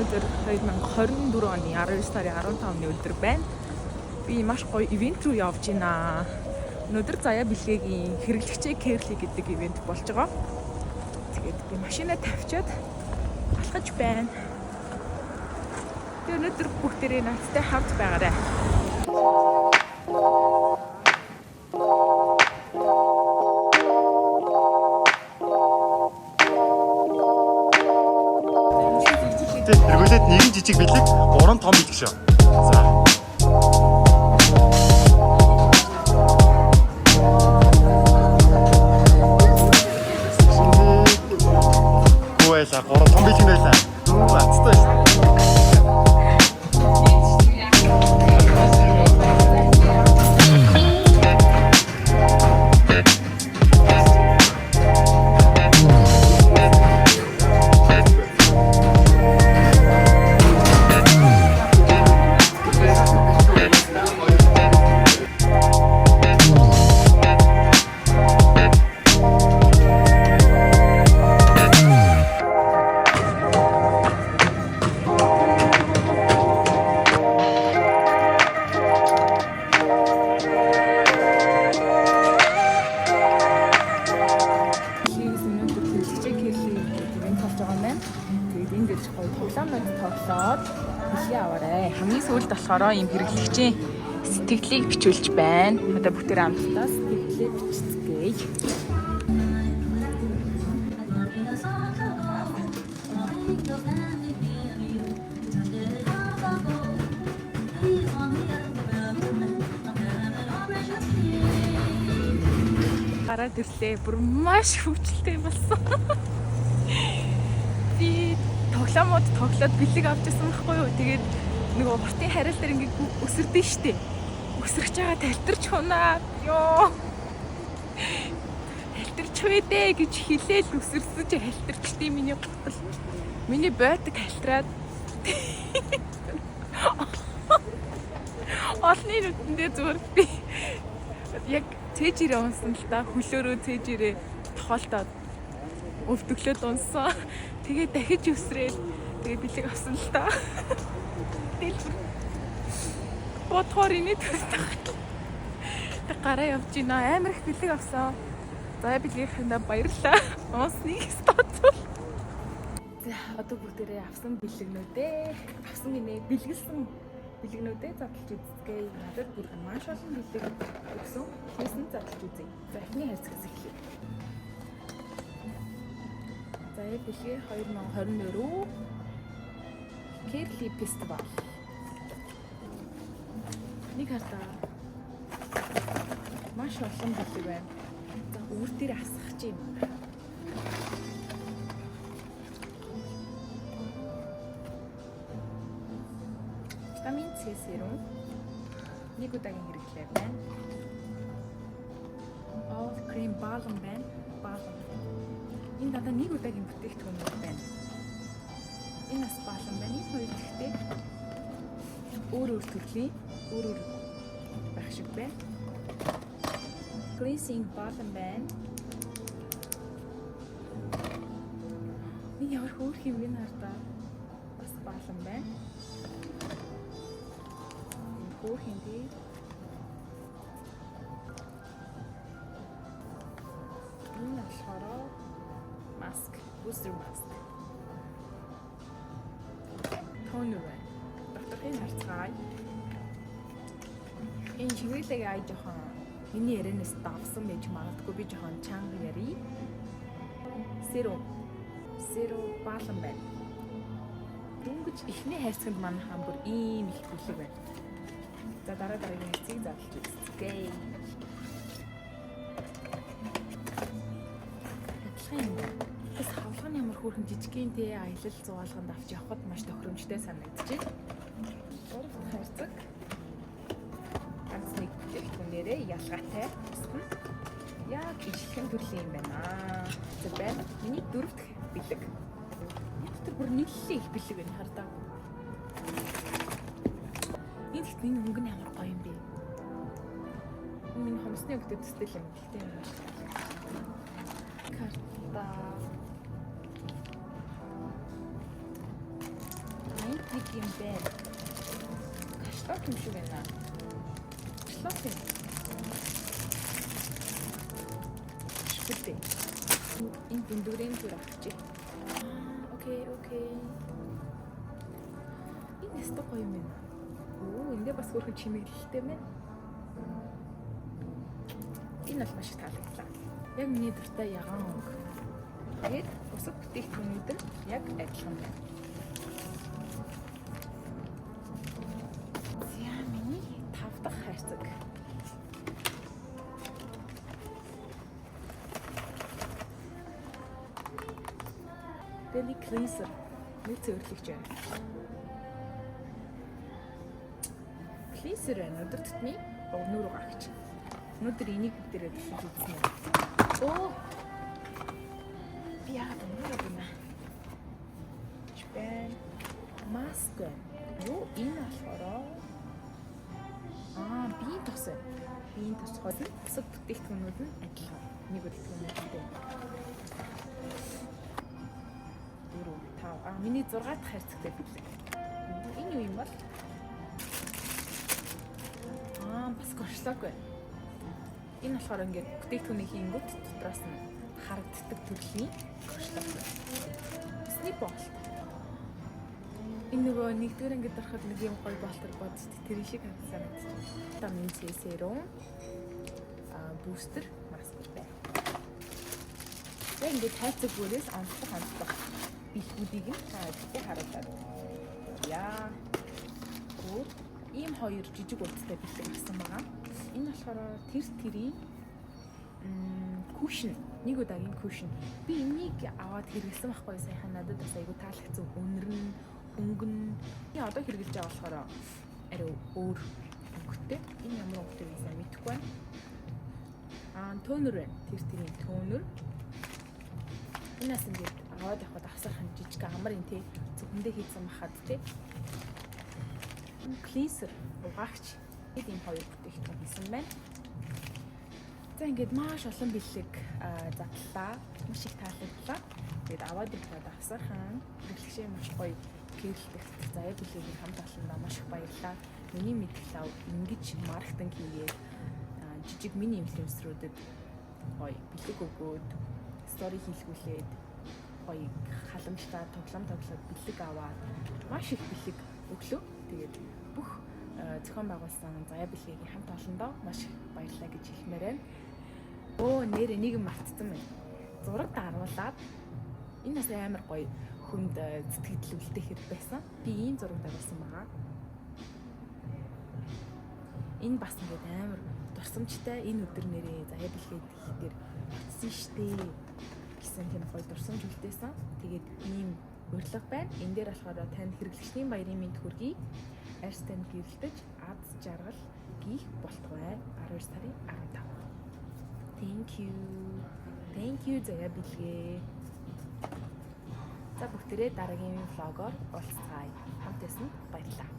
Өнөөдөр 2024 оны 19 сарын 15-ны өдөр байна. Би маш гоё event руу явж байна. Өнөөдөр Заяа Бэлгээгийн хэрэглэгчээ Кэрли гэдэг event болж байгаа. Тэгээд би машинаа тавьчаад алхаж байна. Тэгээд өнөөдөр бүгдээрээ надтай хамт байгаарай. Тэ эргүүлээд нэгэн жижиг бэлэг, гурван том бэлэг шүү. За. Хүү байла, гурван том бэлэг байла. Дүү азтай шүү. Бэлгээс өнөөдөр хэрэглэгчээ Кэрли гэдэг event болж байгаа юм байна. Тэгээд энд ирж гоё тоглоомнууд тоглоод бэлгээ аваарай. Хамгийн сүүлд болохоор ийм хэрэглэгчийн сэтгэлийг бичүүлж байна. Одоо бүгдээр хамтдаа сэтгэлээ бичцгээе. Гараад ирлээ. Бүр маш хөвчлөлтэй болсон. Би тоглоомод тоглоод бэлэг авч ирсэн байхгүй юу. Тэгээд нөгөө хуртын хариал дээр ингээд өсөрдөн штэ. Өсөрч байгаа талтарч хунаа. Йоо. Халтарч хүйдэ гэж хэлээл өсөрсөн чи халтарчдیں۔ Миний гутал. Миний бойтог халтраад олны нүдэндээ зүгээр би яг цээжирээ унсан л та, хөлөөрөө цээжирээ тохоолтоод өвдөглөөд унсан. Тэгээ дахиж өсрээл тэгээ бэлэг авсан л та. Тэгэл бодохоор инээд төрдөг. Тэг гараа явж гинэ, амар их бэлэг авсан. За, бэлгийнхэнээ баярлалаа. Унсныг стооцвол. За, одоо бүгдээрээ авсан бэлгнүүдээ, авсан гинэ, бэлгэлсэн бэлгнүүдээ задлж үздэгэ. Надад бүр маш олон бэлэг өгсөн. Хийсэн задлж үзье. За, эхний хайрцагаас эхлэе. За, бэлгээ 2024 Кэрли фестивал. Нэг хартаа маш олон бэлэг байна. За, үүр дээр асах чи юм. Витамин С серум нэг удаагийн хэрэглээ байна. All cream balm байна. Balm. Энэ дандаа нэг удаагийн бүтээгдэхүүнүүд байна. Энэ бас balm байна. Энэ хоёр гэхдээ өөр өөр төрлийн, өөр өөр байх шиг байна. Cleansing balm байна. Энэ ямар хөөрх юм бэ хардаа. Бас balm байна. Хөөх юм тий. Энэ болохоор маск, booster mask. Тонер байна. Доторхыг харцгаая. Энэ чиглэлээ ай жоохон миний ярианаас давсан байж магадгүй, би жоохон чанга ярий. Серум. Серум баалан байна. Дөнгөж эхний хайрцагт манай хаан бүр ийм их бэлэг байна. За, дараа дараагийн хайрцгийг задлж үзье. Адилхан юм байна. Бас хавлага нь ямар хөөрхөн жижигхэн те, аялал зугаалганд авч явхад маш тохиромжтой санагдчихэв. Гурав дахь хайрцаг ганц нэг бүтээгдэхүүнээрээ ялгаатай тусгана. Яг ижлэхэн төрлийн юм байна. За байна. Миний дөрөв дэх бэлэг. Энэ дотор бүр нэлээд их бэлэг байна хардаа. Энэ гэхдээ энэ өнгө нь ямар гоё юм бэ? Миний хомсны өнгөтэй төстэй юм. Гэхдээ юм маш карта. Нэг юм байна. Кашлок юм шиг байна. Кашлок юм. Шүтээ. Энэ дүндүрийн төр авчих. Okay. Энэ ёстой гоё юм байна. Оо, эндээ бас хөөрхөн чимэглэлтэй байна. Энэ бол маш их таалагдлаа. Яг миний дуртай ягаан өнгө. Тэгээд бусад бүтээгдэхүүнүүд нь яг адилхан байна. За, миний 5 дахь хайрцаг. Daily cleanser нэг цэвэрлэгч байна. Cleanser байна. Өдөр тутмын нүүр угаагч. Өнөөдөр энийг бүгдээрээ туршиж үзсэн юм. Оо. Би яагаад өнөрөө байна? Чбэн. Маск байна. Юу энэ болохоор биеийн тос байна. Биеийн тос хол бусад бүтээгдэхүүнүүд нь адилхан. Нэг бүтээгдэхүүнүүдтэй. 4 5. Миний 6 дахь хайрцагтай бэлэг. Энэ юу юм бол? Бас горшлог байна. Энэ болохоор ингээд бүтээгдэхүүнийг хийнгүүт дотроос нь харагддаг төрлийн горшлог байна. Усны болт. Энэ нөгөө нэгдүгээр ангид ороход нэг юм гоё болтор бодсон. Тэр шиг санагдчих. Витамин С серум, бустер маск байна. За, ингээд хайрцаг бүрээс онцлог бэлгүүдийг нь та бүхэнд харуулад явъя. Өөр ийм хоёр жижиг утастай бэлэг авсан байгаа. Энэ болохоор тэр тэрийн cushion, нэг удаагийн cushion. Би энийг аваад хэрэглэсэн байхгүй саяхан, надад бас айгүй таалагдсан, үнэр нь, өнгө нь. Би одоо хэрэглэж байгаа болохоор арай өөр өнгөтэй. Энэ ямар өнгөтэй вэ сайн мэдэхгүй байна. Toner байна. Тэр тэрийн toner. Энэ бас ингээд аваад явхад авсархан жижиг амар юм те. Зөвхөндөө хийсэн махад те. Cleanser угаагч. Энэ хоёр бүтээгдэхүүн хийсэн байна. За, ингээд маш олон бэлэг задлаа. Маш их таалагдлаа. Тэгээд аваад ирэхэд авсархан хэрэглэгчээ маш гоё гэрэлтэх Заяа бэлгийн хамт олондоо маш их баярлалаа. Миний мэдэх лав ингэж маркетинг хийгээд жижиг мини инфлюенсерүүдэд гоё бэлэг өгөөд, story хийлгүүлээд, гоё халамжтай тоглоом тоглоод бэлэг аваад маш их бэлэг өглөө. Тэгээд бүх зохион байгуулсан Заяа бэлгийн хамт олондоо маш их баярлалаа гэж хэлмээр байна. Өө, нэрээ нэг юм мартсан байна. Зураг даруулаад энэ бас амар гоё хүнд сэтгэл үлдээх хэрэг байсан. Би ийм зураг даруулсан байгаа. Энэ бас ингээд амар дурсамжтай, энэ өдөр нэрээ Заяа бэлгээд дээр очсон штэ гэсэн тийм гоё дурсамж үлдээсэн. Тэгээд ийм урилга байна. Энэ дээр болохоор танд хэрэглэгчдийн баярын мэнд хүргэе. Арьс танд гэрэлтэж аз жаргал гийх болтугай. 12 сарын 15. Thank you. Thank you, Заяа бэлгээ. За, бүгдээрээ дараагийн vlog оор уулзцаая. Хамт байсан баярлалаа.